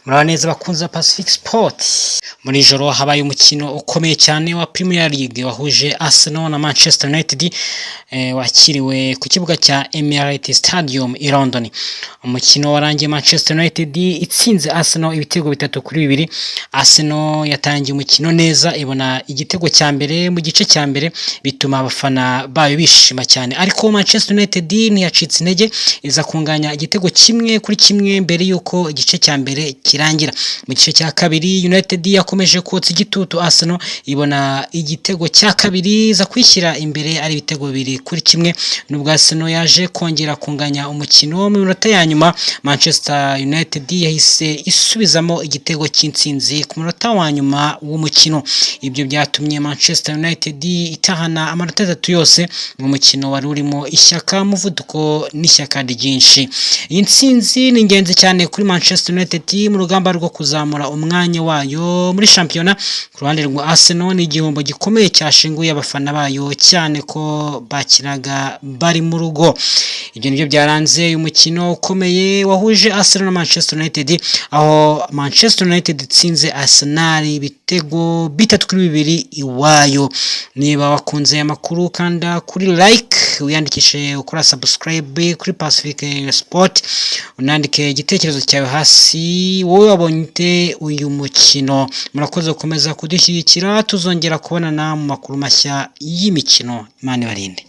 Muraho neza bakunzi ba Pacific Sport. Muri ijoro habaye umukino ukomeye cyane wa Premier League wahuje Arsenal na Manchester United, wakiriwe ku kibuga cya Emirates Stadium i London. Umukino warangiye Manchester United itsinze Arsenal ibitego 3-2. Arsenal yatangiye umukino neza, ibona igitego cya mbere mu gice cya mbere, bituma abafana bayo bishima cyane, ariko Manchester United ntiyacitse intege, iza kunganya igitego 1-1 mbere y'uko igice cya mbere kirangira. Mu gice cya kabiri United yakomeje kotsa igitutu Arsenal, ibona igitego cya kabiri, iza kwishyira imbere ari ibitego 2-1. Nubwo Arsenal yaje kongera kunganya umukino mu minota ya nyuma, Manchester United yahise isubizamo igitego cy'intsinzi ku munota wa nyuma w'umukino. Ibyo byatumye Manchester United itahana amanota 3 yose mu mukino wari urimo ishyaka, umuvuduko n'ishyaka ryinshi. Iyi ntsinzi ni ingenzi cyane kuri Manchester United mu rugamba rwo kuzamura umwanya wayo muri shampiyona. Ku ruhande rwa Arsenal, ni igihombo gikomeye cyashenguye abafana bayo, cyane ko bakinaga bari mu rugo. Ibyo nibyo byaranze uyu mukino ukomeye wahuje Arsenal na Manchester United, aho Manchester United itsinze Arsenal ibitego 3-2 iwayo. Niba wakunze aya makuru, kanda kuri like, wiyandikishe ukora subscribe kuri Pacific Sport, unandike igitekerezo cyawe hasi. Wowe wabonye ute uyu mukino? Murakoze gukomeza kudushyigikira, tuzongera kubonana mu makuru mashya y'imikino. Imana ibarinde.